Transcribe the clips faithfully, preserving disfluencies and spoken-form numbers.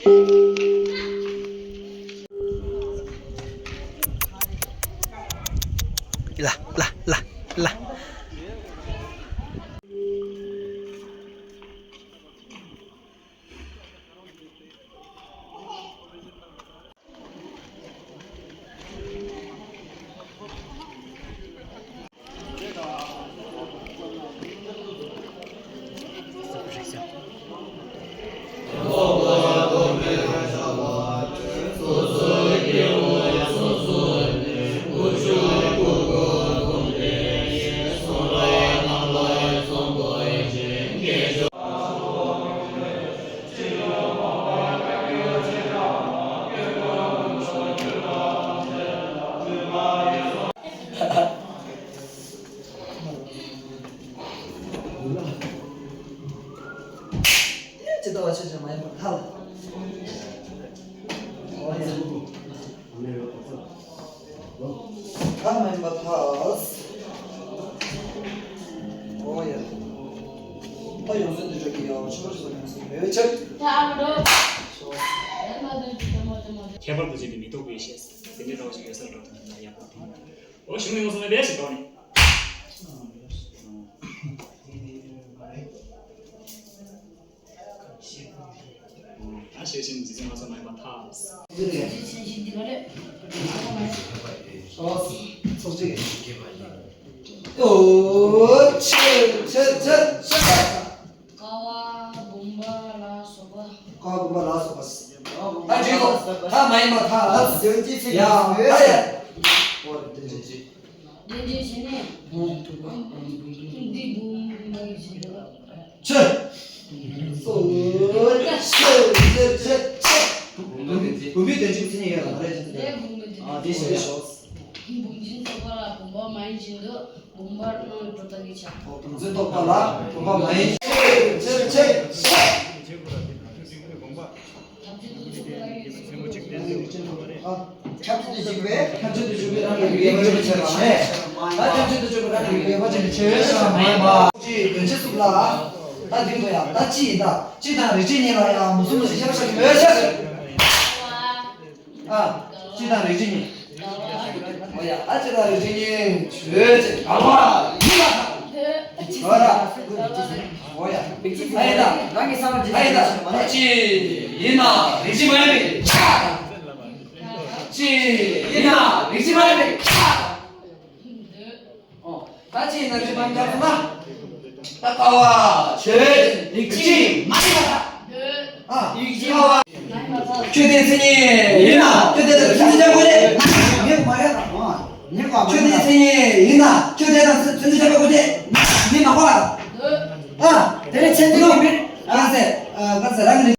ལ་ལ་ལ་ལ། ཇི་ལྟ་བ་ཆོས་ཅན་མ་ཡིན་པར་ཐལ། ཨོ་ཡ། ཐ་མ་ཡིན་པར་ཐལ། ཨོ་ཡ། ད་ཡོངས་སུ་འདུལ་བྱ་གི་ཡང་ཆོས་པར་བཟོ་ནས་སུ་མེད་ཆགས། ད་ཨ་མ་འགྲོ། ཁྱད་པར་དུ་བྱས་པའི་མི་རྟོག་པའི་ཤེས་དེ་འདྲའི་འདྲ་བ་ཞིག་ཡོད་ས་འགྲོ་ཐུབ་ན་ཡག་པོ་དེ། ཨོ་ཞུ་མི་ཡོངས་སུ་མེད་པའི་ཞིག་འགྲོ་ནས། ད་ཤེས་བཞིན་ཇི་སྲིད་མ་ཚང་མ་ཡིན་པར་ཐལ། ཨོ་ཚོགས་གཅིག་ཨོ་ཆེ་ཆེ་ཆེ་ཆེ། ཀ་བ་བུམ་པ་ལ་སོགས་པ། ཀ་བ་བུམ་པ་ལ་སོགས་པ། ད་བྲིས་ཏོ། ད་མ་ཡིན་པར་ཐལ། ཡང་ཅི་ཚིག་ཡ་ཡ་ཡ། ཨོ་དེ་ཅི་ཅི། དེ་འདྲའི་ཆེ་ནས། འདི་བུམ་པ་ཡི་ཆེ་ནས། ཆེ། ཆེ་ཆེ་ཆེ་ཆེ། བུམ་པའི་དོན་སྤྱིའི་མཚན་ཉིད་ཡོད་ལ་མ་རེད་ཅེས་ཟེར། ཨ་དེ་ཞེས་ཞོག། བུམ་འཛིན་རྟོག་པ་ལ་བུམ་པ་མ་ཡིན་བཞིན་དུ་བུམ་པར་སྣང་བའི་སྒྲོ་བཏགས་ཀྱི་ཆ། བུམ་འཛིན་རྟོག་པ་ལ་བུམ་པ་མ་ཡིན། ཆེ་ཆེ་ཆེ། ཁྱབ་བྱེད་དུ་འཇུག་པའི། ཁྱབ་བྱེད་དུ་འཇུག་པའི་རང་གི་ཡུལ་ཡོད་པ་ཅན་ནི་ཆེ་བ་མེད། ད་ཁྱབ་བྱེད་དུ་འཇུག་པའི་རང་གི་ཡུལ་ཡོད་པ་ཅན་ནི་ཆེ་བའི་ཕྱིར་མ་ཡིན་པ། ཅི་དོན་བྱེད་གསུམ་ལ། ད་དེ་འདུག་ཡང་ད་ཅི་ཡིན་ད། སྤྱི་དང་རིགས་ཅན་གཉིས་ལ་ཡང་མུ་གསུམ་མུ་བཞི་ཁྱབ་བྱེད་ཀྱི་མེད་ཕྱིར། ཨ། སྤྱི་དང་རིགས་ཅན་གཉིས། འོ་ཡ། ཨ་སྤྱི་དང་རིགས་ཅན་གཉིས་ཆོས་ཅན་འགལ་བ་ཡིན་པར་ཐལ། འོ་ར། འོ་ཡ། ཨ་ཡིན་ད། ཨ་ཡིན་ད། སྤྱི་ཡིན་ན་རིགས་ཅན་མ་ཡིན་པའི་ཆ། སྤྱི་ཡིན་ན་རིགས་ཅན་མ་ཡིན་པའི་ཆ། ཨོ། ད་ཅི་ཡིན་ན་རིགས་མ་ཡིན་པར་ཐལ། ད་ཀ་བ་ཆོས་ཅན་རིགས་ཅན་མ་ཡིན་པར་ཐལ། ཨ། རིགས་ཅན་མ། ཆོས་དེའི་མཚན་ཉིད་ཡིན་ན་ཆོས་དེ་དང་མཚན་ཉིད་ཁྱབ་དགོས་ཏེ། ངས་མ་རེད་ལ། ཆོས་དེའི་མཚན་ཉིད་ཡིན་ན་ཆོས་དེ་དང་མཚན་ཉིད་ཁྱབ་དགོས་ཏེ། ངས་མ་གོ་ལ། ཨ། དེ་ནས་མཚན་ཉིད་ཡིན་པས། གང་ཟེར། གང་ཟེར་རང་གི།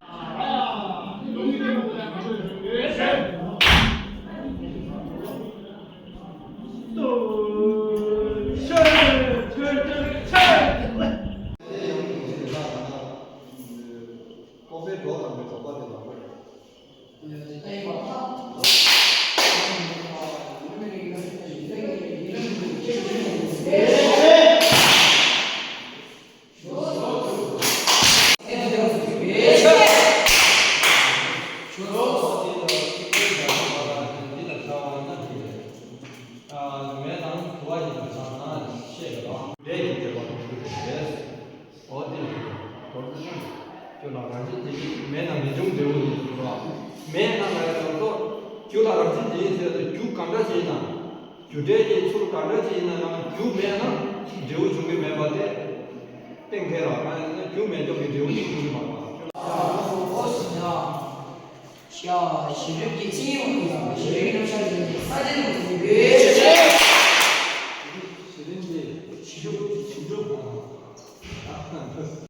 འོ་དེ་ལ་ཁྱོད་ལ་རང་བཞིན་གྱིས་མེད་ན་མི་འབྱུང་འབྲས་བུ་ཡིན་ཟེར་བ། མེད་ན་ང་ཡང་ཚོ་རྒྱུ་ལ་རང་བཞིན་གྱིས་ཟེར་ཏེ་རྒྱུ་གང་འདྲ་ཞིག་ཡིན་ན། རྒྱུ་འབྲས་ཀྱི་ཚུལ་གང་འདྲ་ཞིག་ཡིན་ན་ཡང་རྒྱུ་མེད་ན་འབྲས་བུ་འབྱུང་གི་མེད་པ་དེ་གཏན་འཁེལ་ལ། གང་ཡིན་ན་རྒྱུ་མེད་ཀྱང་གི་འབྲས་བུ་འབྱུང་གི་མ་རེད། ཤ་ཞི་ལུས་ཀྱི་ཚིག་ཉུང་ཡིན་ཡང་ཞི་ལུས་རྣམ་གཞག་ཡིན་ས་དེ་ནི་ཡོད། ཞི་ལུས་ཀྱི་ཞི་ལུས་ཀྱི་ཞི་ལུས།